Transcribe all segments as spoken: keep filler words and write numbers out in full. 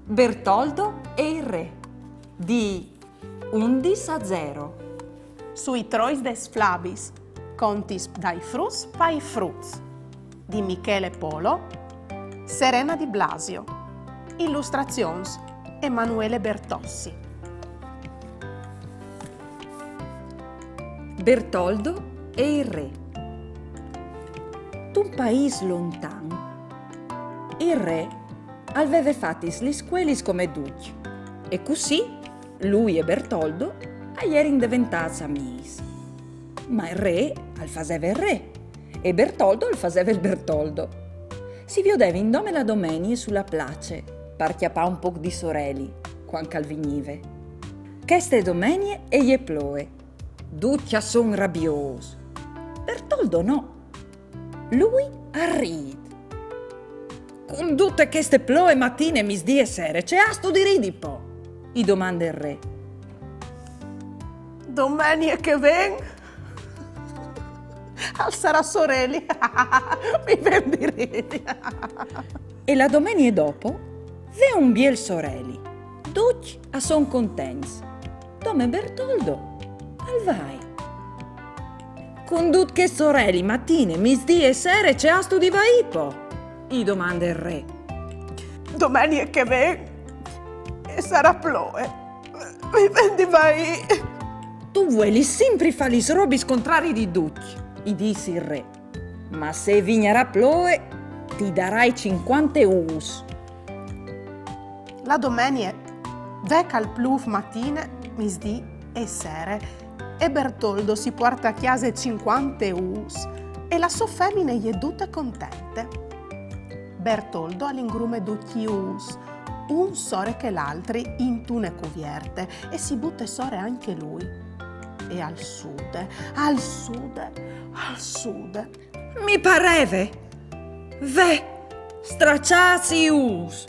Bertoldo e il re, di Undis a zero. Sui trois des flabis, contis dai fruts pai fruts, di Michele Polo, Serena Di Blasio. Illustrazions, Emanuele Bertossi. Bertoldo e il re. D'un país lontan, il re al veve fatis lis scuelis come ducj, e cussì lui e Bertoldo a jerin deventâts amîs. Ma il re al faseve il re, e Bertoldo al faseve il Bertoldo. Si viodevin dome la domenie su la place, par cjapâ un pôc di soreli, cuant che al vignive. Cheste domenie e je ploie. Ducj a son rabiôs. Bertoldo no. Lui al rît. Cun dute cheste ploie matine, misdì e sere, ce âstu di ridi po? I domande il re. Domenie che ven al sarà soreli. Mi ven di ridi. E la domenie dopo, ve un biel soreli. Ducj a son contents. Dome Bertoldo al vaie. Cun dut chest soreli matine, misdì e sere, ce âstu di vaî po? I domande il re. Domenie che ven e sarà ploie. Mi ven di vaî. Tu vuelis simpri fâ lis robis contrari di ducj, i dîs il re. Ma se vignarà ploie, ti darai cincuante ûfs. La domenie, ve che al plûf matine, misdì e sere, e Bertoldo si puarte a cjase cincuante ûfs, e la sô femine e je dute contente. Bertoldo al ingrume ducj i ûfs, un sore che l'altri, intune cuvierte, e si bute sore ancje lui. E al sude, al sude, al sude. Mi pareve! Ve, straçâts i ûfs,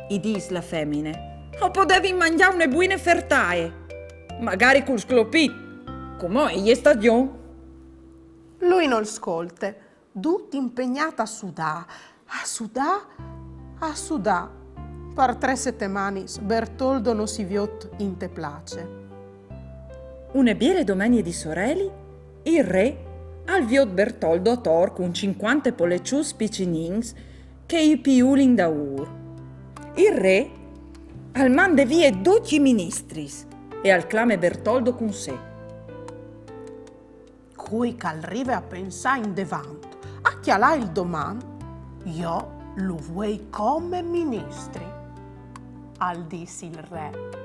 i dîs la femine. O podevin mangjâ une buine fertaie, magari cul sclopit, cumò e je stagjon. Lui nol scolte, dut impegnât a sudâ, a sudâ, a sudâ. Par trê setemanis Bertoldo no si viôt inte place. Une biele domenie di soreli, il re al viôt Bertoldo ator cun cincuante poleçuts piçinins che i piulin daûr. Il re al mande vie ducj i ministris e al clame Bertoldo cun se. Cui che al rive a pensâ indevant, a cjalâ il doman, jo lu vuei come ministri, al dîs il re.